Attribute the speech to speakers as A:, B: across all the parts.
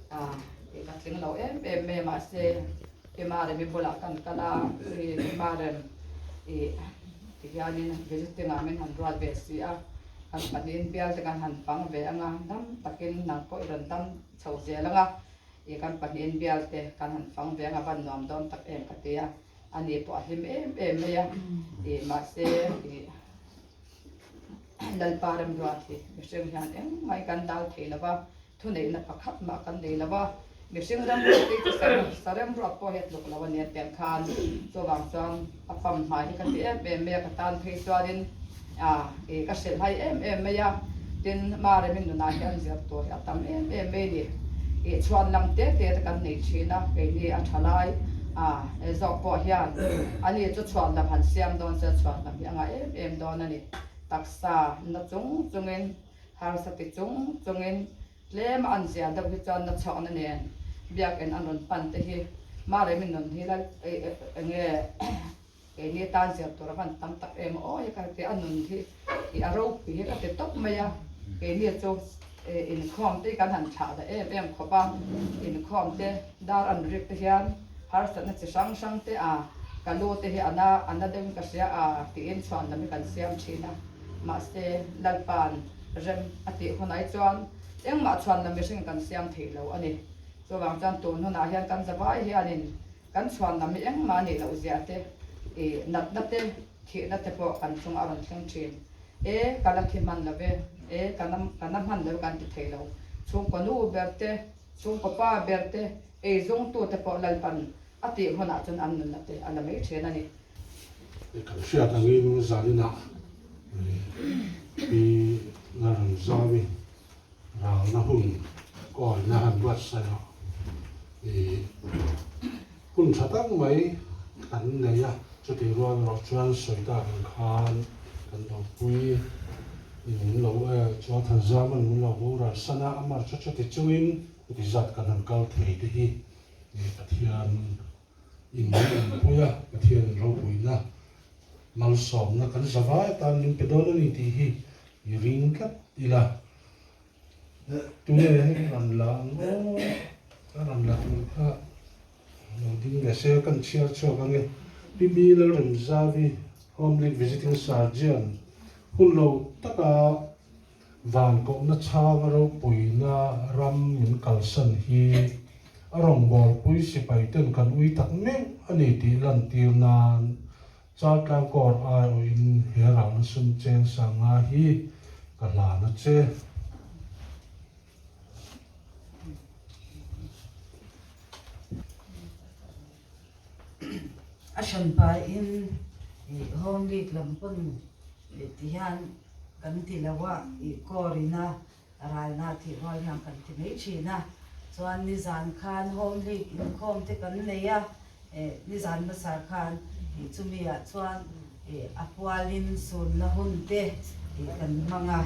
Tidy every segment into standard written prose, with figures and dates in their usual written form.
A: Ka tling lo em em mai a mahse Pi Maremi bulah kan kal a, Pi Marem ih tihianin visiting ah min han ruat ve si a, kan pahnihin bial te kan han fang ve ang a, dam takin nang pawh i rawn dam chho zel ang a, ih kan pahnihin bial te kan han fang ve ang a van nuam dawn tak em ka ti a, ani pawh a hlim em em mai a, ih mahse ih Lalpa remruat hi mihring hian engmah kan dal thei lo va, Thuneihna pakhat mah kan nei lo a, mihring remruat hi chu sa remruat pawh hi a tluk lo a nia tiang khan chuvang chuan a pam hmai hi ka ti em em mai a, ka tan phei chuanin ih ka hrilh hai em em mai a, tin Maremi nunah hian zir tur hi a tam em em mai a ni. Ih chhuan lam te te te kan nei thin a, keini a tha lai zawk pawh hian ani chu chhuan lam han siam dawn se chhuan lam hi a ngah em em dawn a ni, taksa na chung chungin. Harsa ti chung chungin tlem a an zia deuh hi chuan na chhawkna nen biakinn an rawn pan te hi Maremi nun hi lal enge keini tan zir tur a van tam tak em aw hi ka ti a nun hi i a ropui hi ka ti tawp mai a keini chu inkhawm te hi kan han thlah dah em em khawp a inkhawm te dar an rik te hian harsatna chi hrang hrang te a ka lu te hi a na a na deuhin ka hria a tiin chhuan lam hi kan siam thin a. Mahse, Lalpa'n rem a tih hunah hi chuan engmah chhuanna mihring kan siam thei lo a ni. Chuvang chuan tun hunah hian kan zavai hianin kan chhuanna mi engmah nih loh zia te, ih natna te, thihna te pawh kan chungah a rawn thleng thin. E, ka la thi hman lo ve, e, ka na ka na hman lo ve kan ti thei lo. Chhungkaw nu ber te, chhungkaw pa ber te, eizawngtute pawh Lalpa'n a tih hunah chuan an nunna te a la mai thin a ni.
B: Kan hriat angin zaninah Pi Lalramzawi ralna hun kawina han buatsaih a, hun tha tak mai kan nei a, chutih rual erawh chuan sawi tak ang khan kan dopui min lo chuan Thanzaman min lo boral san a, amah chu chuti chungin heti zat kan han kal thei te hi Pathian In min awmpui a, Pathianin ropuina malsawmna kan zavai atan min pe dawn a ni tih hi i ring tlat ila. Tunge hei rawn la ang aw, a rawn la tur kha lo ding ve se kan chhiar chhuak ang e. Pi B Lalremzavi, Home League Visiting Surgeon, hun lo taka Van kohna chhanga ropuina ram min kalsan hi a rawngbawlpui sipaiten kan ui tak meuh a ni tih lantir nan Chaltlang Corps aiawhin he ralna sum cheng sanga hi ka hlan a che.
C: A hranpain Home League lam pawn ti hian kan ti lo a, ih Corps ina ralna tih rual hian kan ti mai thin a. Chuan nizan khan Home League inkhawm te kan nei a, nizan hmasa khan ih chumi ah chuan ih a pualin sunna hun te ih kan hmang a.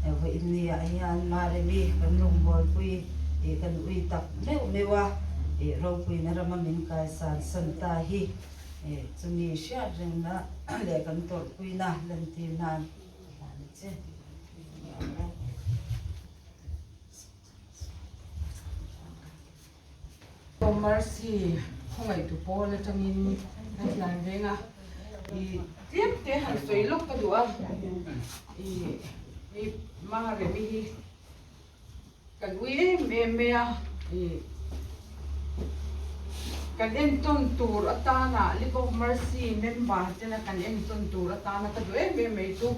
C: Vawiin ah hian Maremi kan lungbawlpui ih kan ui tak meuh meuh a, ih ropuina rama min kaisan san ta hi ih chumi hriat rengna leh kan tawrhpuina lantir nan ka hlan a che.
D: Mercy khawngaihtu pawl atangin kan tlan reng a, ih tlem te han sawi lawk ka duh a, ih hei Maremi hi kan ui em em mai a, ih kan entawn tur atana League of Mercy member tena kan entawn tur atana ka duh em em mai chu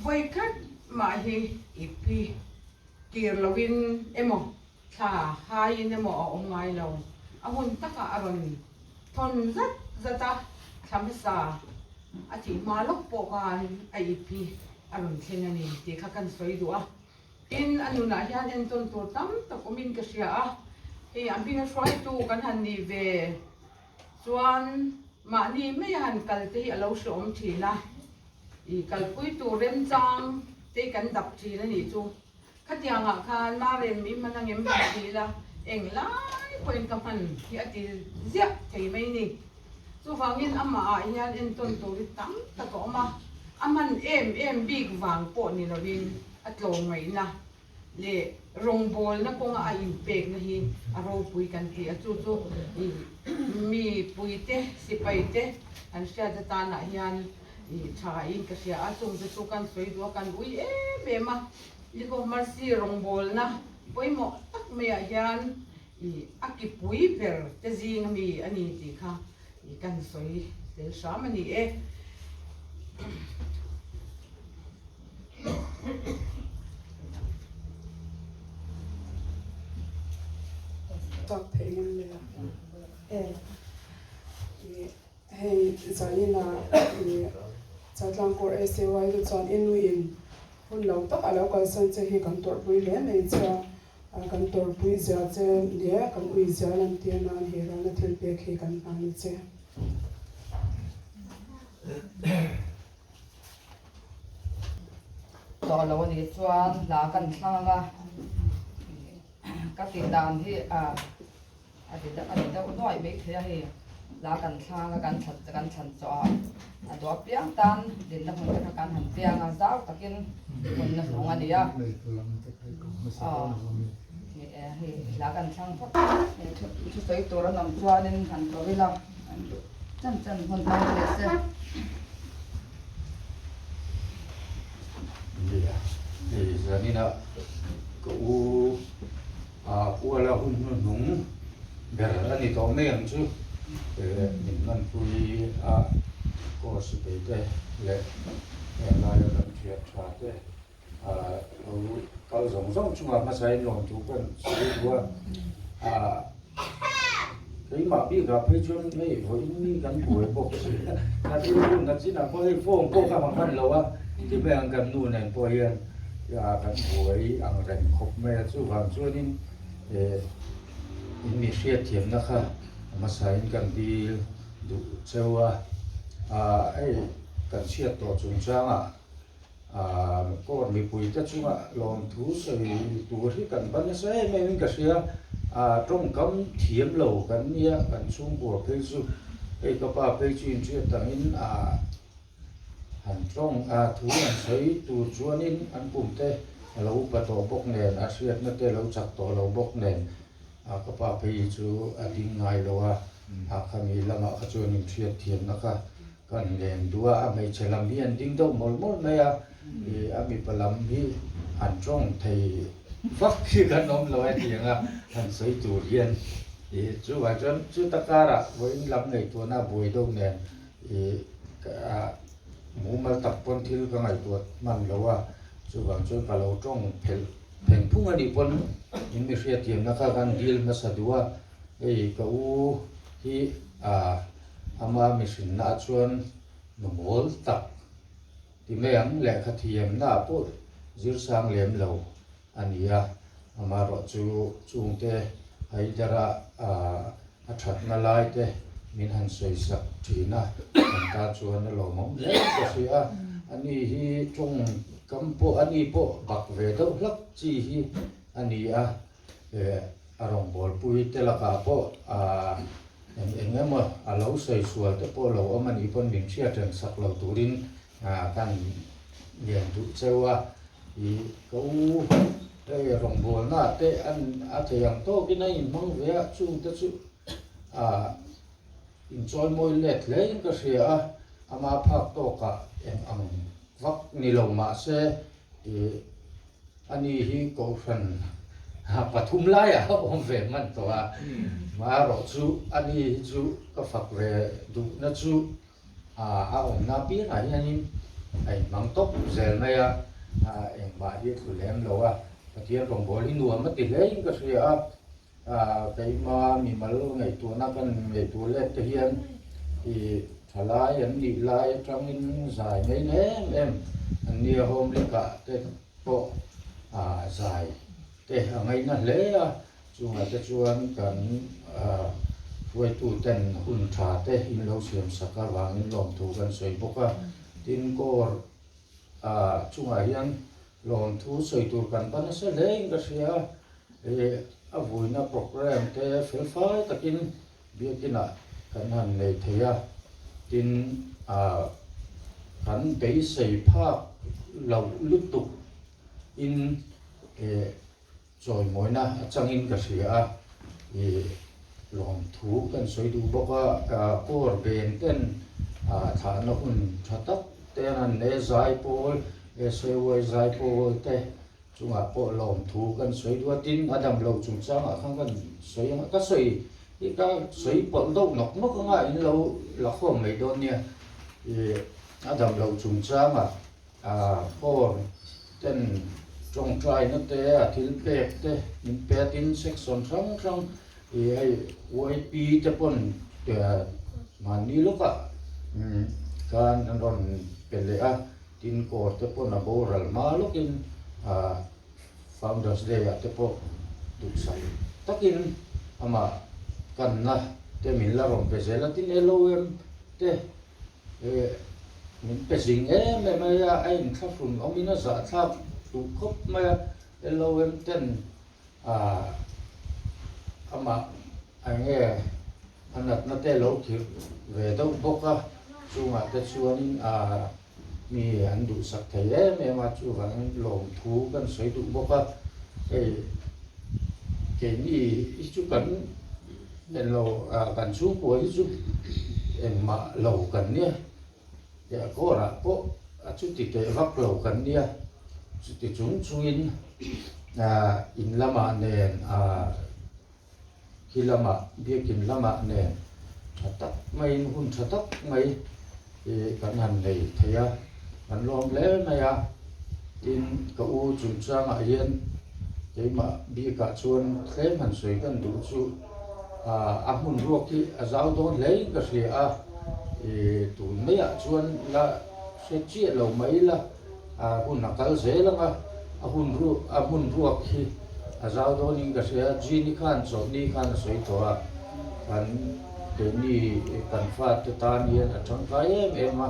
D: vawikhat mah hi ip hi tir loin emaw Thla haiin emaw a awm ngai lo. A hun takah a rawn thawn zat zat a, thla hmasa a thih hma lawk pawh khan a ip hi a rawn thleng a ni tih kha kan sawi duh a. Tin, a nunah hian entawn tur tam tak awmin ka hria a, hei a hminga hruaitu kan han nih ve chuan mahni mai a han kal te hi a lo hrehawm thin a, ih kalpui tur remchang te kan dap thin a nih chu. Khatiangah khan Marem i hman angem han ti ila, eng lai pawhin ka hman hi a ti ziah thei mai ni. Chuvangin amahah hian entawn tur hi tam tak a awm a, a hman em em bik vang pawh ni lovin a tlawmngaihna leh Rawngbawlna kawnga a inpekna hi a ropui kan ti a, chu chu mipuite, sipaite an hriat atanah hian thain ka hria a, chungte chu kan sawi duh a, kan ui em em a. League of Mercy rawngbawlna pawimawh tak maiah hian a kipui ber te zing ami a ni tih kha kan sawi tel hram a ni e.
E: Chak theih ngam le e. Hei zanin ah i Chaltlangkawr SAY te chuan i nuin hun lo tak a lo kalsan che hi kan tawrhpui hle mai che a, kan tawrhpui zia che leh kan ui zia lantir nan he ralna thil pek hi kan hman che.
A: Tawh lo a nih chuan hla kan thlang anga ka tih dan hi a a ti a ti deuh nuaih mai thei a hei hla kan thlang a kan thlan kan thlan chawh a a duah piang tan dinna hmun te kha kan han piang a zau takin hmunna hnung a ni a aw ni e hei hla kan thlang phawt thusawi tur an awm chuanin han ko ila an duh. Chan chan hmun hmang ve se.
F: Nia, hei zaninah ka u a kuala hun hnuhnung ber a ni tawh mai ang chu min hmanpui a course bei te leh helaia kan thian tha te lo kal zawng zawng chungah hmasain lawmthu kan sawi duh a, keimah bikah phei chuan hei vawiin mi kan buai bawk si a, ka rilru na chinah pawh hei phone pawh ka hman lo a, ti mai ang kan nu nen pawh hian kan buai ang reng khawp mai a, chuvang chuanin in mi hriatthiamna kha hmasain kan dil duh cheu a, hei kan chhiat tawh chungchangah. Court mipuite chunga lawmthu sawi tur hi kan ban nasa em em in ka hria. Tawngkam thiam lo kan nia, kan chhungkua phei chu hei ka pa phei chu inhriat dangin han tawng thu han sawi tur chuanin an pumte a lo upa tawh bawk nen, a hriatna te lo chak tawh lo bawk nen ka pa phei hi chu a ding ngai lo a, khami lamah kha chuan inhriat thiamna kha Kan len duh a, a hmeichhe lam hi an ding deuh mawlh mawlh mai a, ih a mipa lam hi an tawng thei vak hi kan awm lo a tiang a, han sawi tur hian ih chuvang chuan chuta karah vawiin lam ngaihtuahna a buai deuh nen ih ah mumal tak pawn thil ka ngaihtuah hman lo a, chuvang chuan ka lo tawng phelh pheng phung a nih pawn in mi hriatthiamna kha kan dil hmasa duh a, hei ka u hi ah. Ama mihrinna chuan nu mawl tak ti mai ang, lehkha thiamna pawh zir sang lem lo a ni a. Amaherawh chu chungte Haidara a thatna lai te min han sawi sak thin a, kan ta chuan a lawmawm hle ka hria a. Ani hi tawngkam pawh ani pawh bak ve deuh hlak chi hi a ni a. A rawngbawlpui te lakah pawh eng eng emaw a lo sawi sual te pawh lo awm a nih pawn min hriat reng sak lo turin kan lian duh cheu a. Ih ka u hei rawngbawlna te an a thei ang tawkin a inhmang ve a, chung te chu inchawimawi let hlein ka hria a, ama phak tawkah eng ang vak ni lo mahse ih Ani hi Kohhran pathum laiah a awm ve hman tawh a, marawh chu ani hi chu ka fak ve duhna chu a awmna piangah hianin a inhmang tawp zel mai a, engmah hi a tlu lem lo a, Pathian rawngbâwl hi nuam a ti hlein ka hria a. Keima mimal ngaihtuahna kan ngaihtuah let te hian ih thalai an nih lai atangin zai mai na em em an nia home lek-ah te pawh zai te a ngaihna hle a, chungah te chuan kan hruaitu ten hun tha te in lo siam sak avangin lawmthu kan sawi bawk a, tin kawr chungah hian Lawmthu sawi tur kan va nasa hle in ka hria a, ih a vuina program te felfai takin biakinah kan han nei thei a, tin ah kan beisei phak loh lutuk in ih. Chawimawina a changin ka hria a, i lawmthu kan sawi duh bawk a, kawr beng ten thlahna hun tha tak te an han nei a, zaipawl, SAY zaipawl te chungah pawh lawmthu kan sawi duh a, tin a dam lo chungchangah khan kan sawi ang a, ka sawi hi ka sawi pawlh deuh nawk nawk anga in lo la khawm mai dawn nia, i a dam lo chungchangah. Kawr ten tawngtaina te a thil pek te min pe a, tin section hrang hrang ih hei YP te pawn mahni lawkah khan an rawn pe leh a, tin kawr te pawn a boral hma lawkin Founders Day ah te pawh duhsak takin amah kanna te min la rawn pe zel a, tin LOM te. Min pe zing em em mai a, a inthlahrun awmin a zahthlak duh khawp mai a, LOM ten amah eng nge a natna te lo khirh ve deuh bawk a, chungah te chuanin mi an duhsak thei em em a, chuvangin lawmthu kan sawi duh bawk a, hei keini hi chu kan. Englo kan chhungkua hi chu engmah lo kan nia, Kawrah pawh a chuti teh vak lo kan nia, chuti chung chungin in lamah nen khi lamah biakin lamah nen tha tak maiin hun tha tak mai kan han nei thei a, kan lawm hle mai a, tin ka u chungchangah hian Keimah bikah chuan tlem han sawi kan duh chu a hmun ruak hi a zau dawn hlein ka hria a, tun maiah chuan la hre chiah lo mai la, hun a kal zel ang a, a hun a hmun ruak hi a zau dawnin ka hria a, Jean-i khan chawlhni khan a sawi tawh a, kan keini kan fate tan hian a tangkai em em a,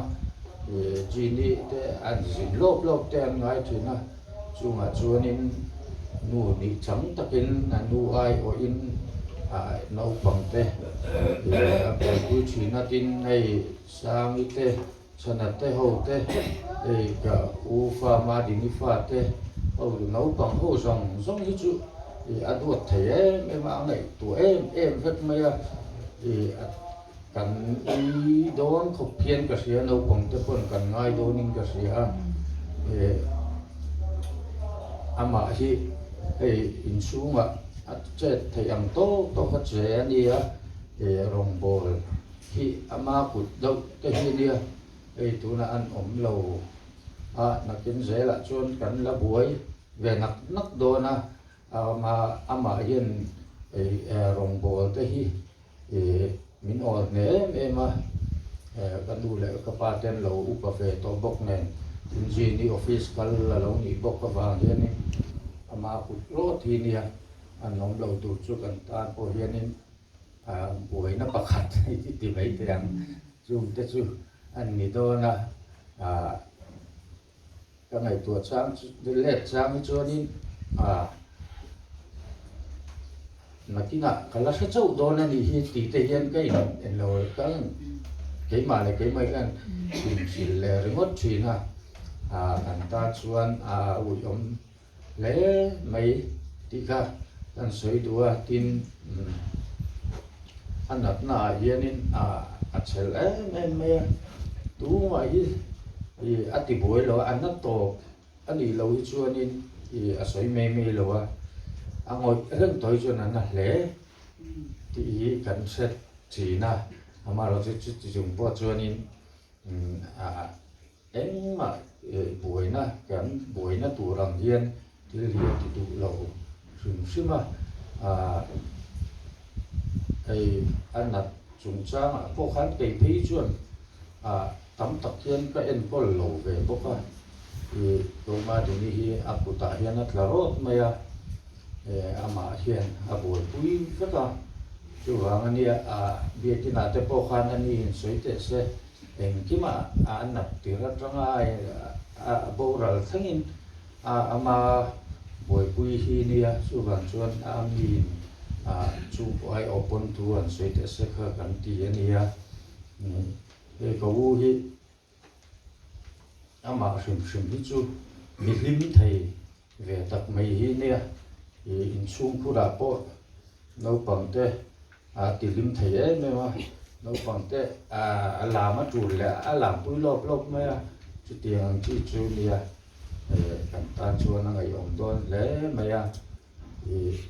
F: Jean-i te an zin lawp lawp te an ngai thin a. Chungah chuanin nu nih chang takin a nu aiawhin naupang te a buaipui thin a, tin hei Sangi te, Chhana te ho te, hei ka u fa Madini fa te ho naupang ho zawng zawng hi chu a duat thei em em a, a ngaihtuah em em vek mai a, kan ui dawn khawp khian ka hria naupang te pawn kan ngai dawnin ka hria a eh amah hi hei inchhungah a chet theih ang tawk tawk a che a nia eh rawngbawl hi ama kut deuh te hi a nia hei tunah an awm lo a nakin zelah chuan kan la buai ve nak nak dawn a amah hian rawngbawl te hi Ih, min awl hneh em em a, ka nu leh ka pa te an lo upa ve tawh bawk nen, Injini office kal a lo nih bawk avang hianin ama kut rawt hi nia an awm lo tur chu kan tan pawh hianin buaina pakhat i ti mai thei ang, chungte chu an ni dawn a, Ka ngaihtuah chang chu let chang hi chuanin ah nakinah ka la hre chauh dawn a nih hi tih te hian ka in en lo ka keimah leh keimah hian inhrilh leh ringawt thin a, ah kan tan chuan a uiawm hle mai tih kha kan sawi duh a, tin a natna ah hianin a chhel em em mai a, tumah hi ih a ti buai lo a, a na tawp a nih loh hi chuanin ih a sawi mai mai lo a, a ngawih reng tawh hi chuan a na hle tih hi kan hre thin a, amaherawhchu chuti chung pawh chuanin ah. Engmah buaina kan buaina tur ang hian thil hi a ti duh lo hrim hrim a, hei a nat chungchangah pawh khan kei phei chuan tam tak hian ka enkawl lo ve bawk a, ih Domadini hi a kutah hian a tla rawt mai a, amah hian a buaipui vek a, chuvang ania biakinah te pawh khan ani insawi teh se. Engkimah a nat tir atanga a boral thlengin ama buaipui hi nia, chuvang chuan a miin chu ai awh pawn thu an sawi teh se kha kan ti a nia. Hei ka u hi amah hrim hrim hi chu mi hlim thei ve tak mai hi nia. Ih inchhungkhurah pawh naupang te a ti hlim thei em em a, naupang te a lam a tul leh a lam pui lawp lawp mai a, chutiang ang chi chu nia eh kan tan chuan a ngaihawm dawn hle mai a, ih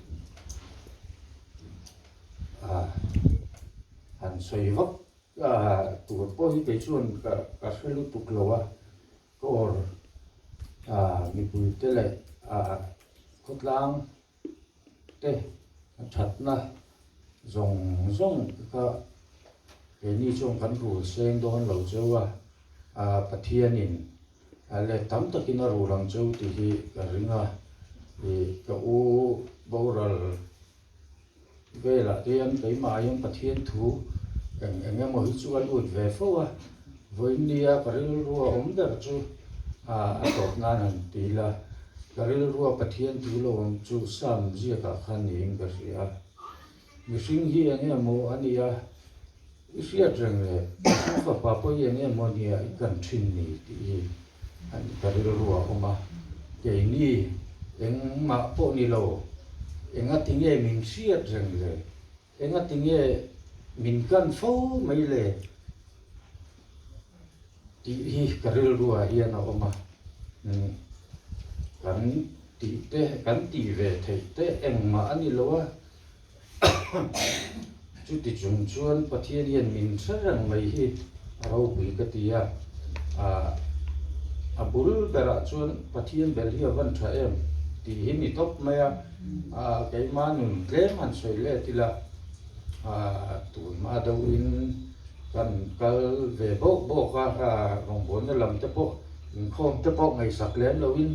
F: ah han sawi vak tur pawh hi kei chuan ka ka hre lutuk lo a, ka awr ah mipuite leh ah khawtlang te a thatna zawng zawng kha keini chuan kan rul seng dawn lo cheu a, ah Pathianin a let tam takin a rul ang cheu tih hi ka ring a, ih ka u boral velah te hian keimah hian Pathian thu eng eng emaw hi chu a lut ve fo a, vawinia ka rilrua awm ber chu ah a tawp nan han ti ila, ka rilrua Pathian thu lo awm chu Psalm ziakah khan niin ka hria a, mihring hi eng emaw a nia i hriat reng leh mihring fapa pawh hi eng emaw a nia i kan thin ni tih hi Ka rilru a awm a, keini engmah pawh ni lo, engati nge min hriat reng le, engati nge min kan fo mai le tih hi ka rilru ah hian a awm a, kan tih te, kan tih ve theih te engmah a ni lo a. Chuti chung chuan Pathian hian min hre reng mai hi a ropui ka ti a, a bul berah chuan Pathian bel hi a van tha em tih hi ni tawp mai a, keimah nun tlem han sawi let ila tunhma deuhin kan kal ve bawk bawk a, rawngbawlna lam te pawh inkhawm te pawh ngaihsak lem loin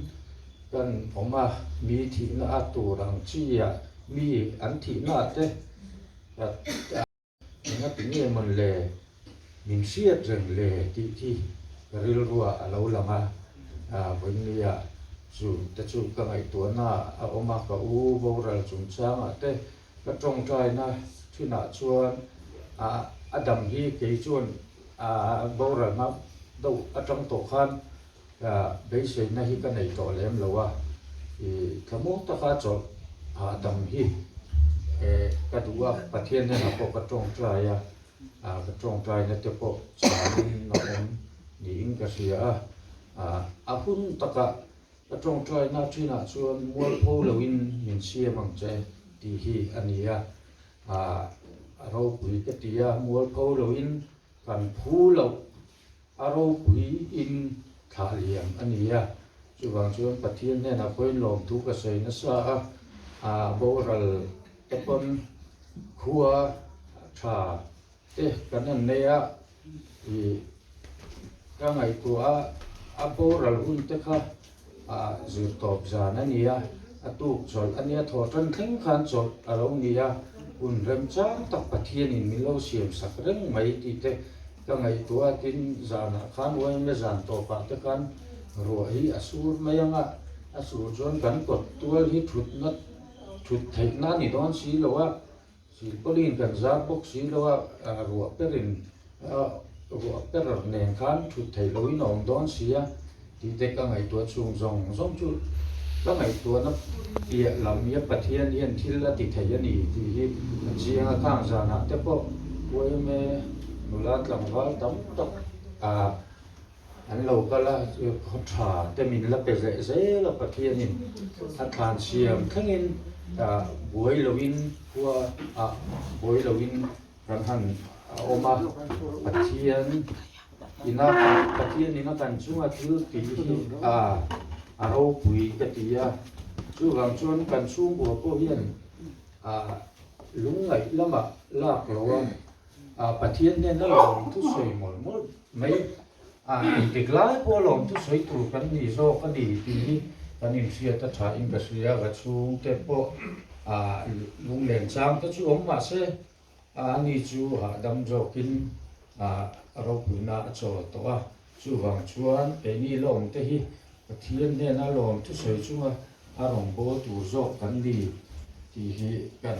F: kan awm a, mi thihna a tur ang chi ah Mi an thihna ah te engati nge mawn le min hriat reng le tih khi ka rilruah a lo lang a, vawinia chu te chu ka ngaihtuahna a awm a, ka u boral chungchangah te ka tawngtaina thinah chuan a dam hi kei chuan boralna deuh atang tawh khan Beiseina hi ka nei tawh lem lo a, i thlamuang taka chawlh hahdam hi ka duh a, Pathian hnenah pawh ka tawngtai a, ka tawngtaina te pawh chhanin a awm niin ka hria a, a hun taka ka tawngtaina thinah chuan mualpho loin min siam ang che tih hi a ni a, a ropui ka ti a, mualpho loin kan phu loh A ropui in thlah liam a ni a, chuvang chuan Pathian hnenah pawhin lawmthu ka sawi nasa a, a boral te pawn khua tha te kan han nei a, ih ka ngaihtuah a, a boral hun te kha ah zir tawp zan a ni a, a tuk chawlh a nia, thaw tan thleng khan chawlh a lo ni a, hun remchang tak Pathianin min lo siam sak reng mai tih te ka ngaihtuah a, tin zanah khan uaime zan tawpah te khan ruah hi a sur mai ang a, a sur chuan kan kawt tual hi thutna thut theihna a ni dawn si lo a, Silpauline kan zar bawk si lo a, ruah perin ruah per nen khan thut theih loin a awm dawn si a tih te ka ngaihtuah chhung zawng zawng chu ka ngaihtuahna piah lam hi Pathian hian thil a ti thei a ni tih hi a chiang a, khang zanah te pawh yma nula tlangval tam tak ah An lo kal a, khaw tha te min la pe zeh zel a, Pathianin a thlan siam thlengin buai loin khua ah buai loin kan han awm a, Pathian ina Pathian ina kan chunga thil tih hi a a ropui ka ti a, chuvang chuan kan chhungkua pawh hian lungngaih lamah lak lo a. Pathian hnena lawm thusawi mawlh mawlh mai a, engtik lai pawh lawm thusawi tur kan ni zawk a ni tih hi kan inhriat a tha in ka hria, ka chhungte pawh lunglen chang te chu awm mah se ani chu hahdam zawkin ropuina a chawl tawh a, chuvang chuan keini lawmte hi Pathian hnena lawm thusawi chunga a rawn bawl tur zawk kan ni tih hi kan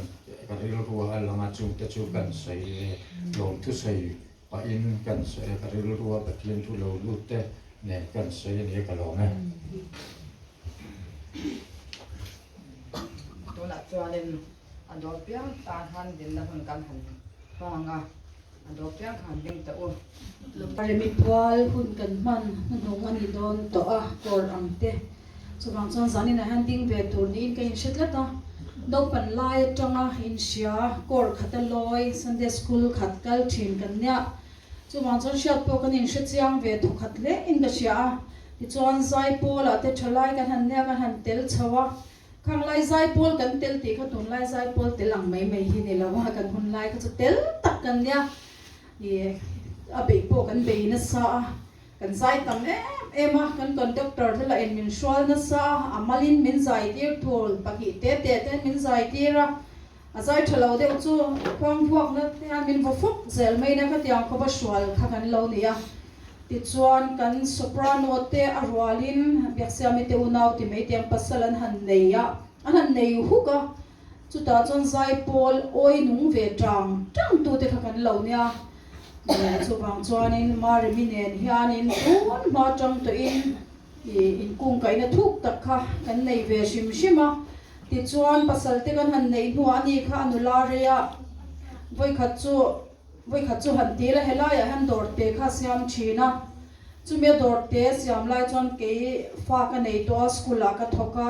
F: ka rilru a lang a, chungte chu kan sawi ve lawm thusawi pahin kan sawi a, ka rilru a Pathian thu lo lut te nen kan sawi a ni a ka lawm e.
A: Tunah chuanin a dawr piang tan han dinna hun kan han hmang ang a, a dawr piang kha han ding teh u.
G: Remipual hun kan hman hnuhnung a ni dawn tawh a, kawr ang te. Chuvang chuan zaninah hian ding ve tur niin ka inhre tlat a. Naupan lai atanga inhria, kawr khata lawi, Sunday school khat kal thin kan nia. Chuvang chuan hriat pawh kan inhre chiang ve thawkhat hle in ka hria a. Tichuan Zaipawlah te thalai kan han nia kan han tel chho a. Khang lai zaipawl kan tel tih kha tunlai zaipawl tel ang mai mai hi ni lo a, kan hun lai kha chu tel tak kan nia. Ih a beih pawh kan bei nasa a, kan zai tam em em a, kan conductor te lah in min hrual nasa a, a malin min zai tir thul pahnih te te ten min zai tir a, a zai tha lo deuh chu khuang vuakna te hian min vaw fawk zel mai nia khatiang khawpa hrual kha kan lo ni a. Tichuan kan soprano te a rualin Biaksiami te unau ti mai tiang pasal an han nei a, an han nei huk a, chutah chuan zaipawl awi nung ve tang tang tute kha kan lo nia. Chuvang chuanin Maremi nen hianin tun hma tang tawhin inkungkaihna thuk tak kha kan nei ve hrim hrim a. Tichuan pasal te kan han neih hnuah a ni kha a nula rei a, vawikhat chu Vawikhat chu han ti la, helaiah hian dawr te kha siam thin a, chumi a dawr te siam lai chuan kei fa ka nei tawh a, school ah ka thawk a,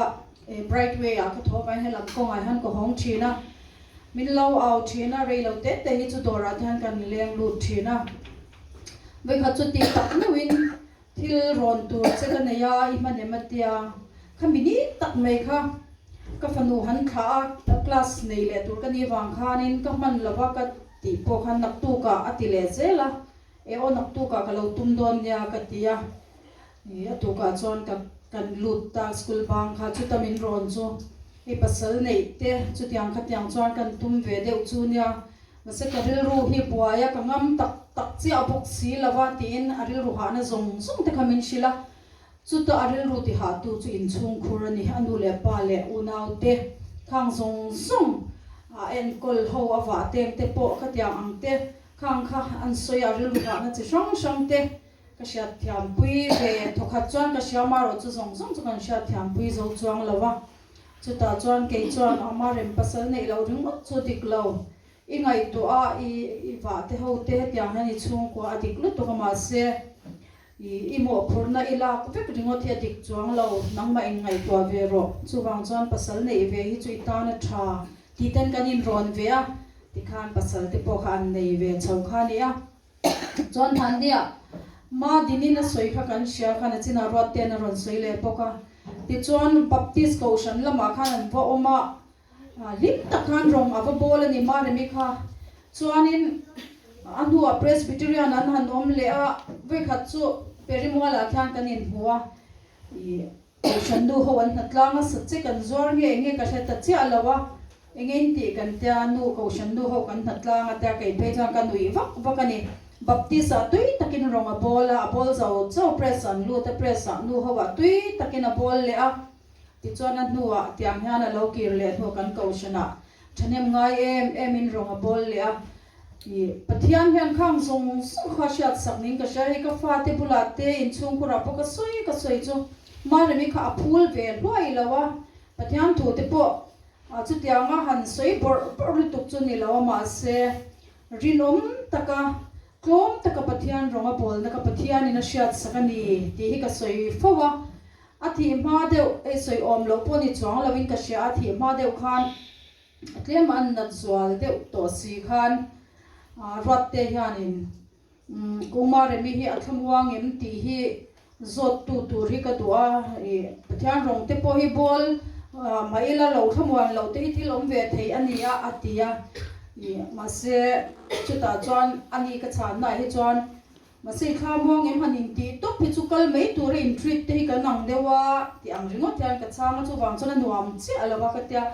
G: Bright Way ah ka thawk a, helam kawngah hian ka hawng thin a, min lo au thin a, rei lo te te hi chu dawrah te hian kan leng lut thin a. Vawikhat chu tih tak meuhin Thil rawn tur che ka nei a, i hman em a tia. Khami ni tak mai kha ka fanu han thlah a, class nei leh tur ka ni vang khanin ka hman lo va ka tih pawh khan naktukah a ti leh zel a, e aw naktukah ka lo tum dawn nia ka ti a. Ih a tukah chuan ka kan lut ta school bang kha chuta min rawn chu hei pasal neih te chutiang khatiang chuan kan tum ve deuh chu nia. Mahse ka rilru hi buai a, ka ngam tak tak chiah bawk si lo va tiin a rilru hahna zawng zawng te kha min hrilh a. Chuta a rilru ti hahtu chu inchhungkhur a ni, a nu leh pa leh unau te khang zawng zawng a enkawl ho a vah teng te pawh khatiang ang te khang kha an sawi a, rilru hahna chi hrang hrang te ka hriatthiampui ve thawkhat chuan ka hria marawh chu zawng zawng chu kan hriatthiampui zo chuang lo va. Chutah chuan kei chuan ama rem pasal neih loh ringawt chu dik lo. I ngaihtuah a, i i vah te ho te hetiang hian i chhungkua a dik lutuk a mahse i i mawhphurhna i lak vek ringawt hi a dik chuang lo, nangmah in ngaihtuah ve rawh. Chuvang chuan pasal neih ve hi chu i tan a tha tih ten kan inrawn ve a, tikhan pasal te pawh kha an nei ve chho kha a ni a. Chuan hmannia Ma Dinin a sawi kha kan hria khan a chinah ruat ten a rawn sawi leh bawk a. Tichuan Baptist Kohhran lamah khan an va awm a, hlim tak khan rawng a va bawl a ni Ma Remi kha. Chuanin a hnuah Presbyterian an han awm leh a, vawikhat chu Perimualah khian kan inhmu a, ih Kohhran nu ho an hnatlang a, sa che kan zuar nge enge ka hre ta chiah lo a, enge in tih kan tia nu Kohhran nu ho kan hnatlang a tia kei phei chuan ka nuih vak vak a ni. Baptist ah tui takin rawng a bawl a, a bawl zo zo press an lut a, press ah nu ho ah tui takin a bawl leh a, tichuan a hnuah tiang hian a lo kir leh hnuah kan Kohhran ah thahnem ngai em em in rawng a bawl leh a. Ih, Pathian hian khang zawng zawng kha hriat sak ning ka hria hei ka fate bulah te inchhungkhurah pawh ka sawi ka sawi chu Maremi kha a phul ve hluai lo a, Pathian thu te pawh chutianga han sawi bawrh bawrh lutuk chu ni lo a mahse rinawm taka tlawm taka Pathian rawng a bawlna kha Pathianin a hriat sak a ni tih hi ka sawi fo a, a thih hma deuh ei sawi awm loh pawh ni chuang loin ka hria a thih hma deuh khan Tlem an nat zual deuh tawh si khan Ruatte hianin Kuma Remi hi a thlamuang em tih hi zawttu tur hi ka duh a, ih Pathian rawng te pawh hi bawl mah ila lo thlamuan loh te hi thil awm ve thei a ni a a ti a, ih mahse chutah chuan ani ka chhannaah hi chuan Mahse i thla muang em han intih tawp hi chu kal mai tura in treat te hi kan ang deuh a tih ang ringawt hian ka chhang a, chuvang chuan a nuam chiah lo a ka tia.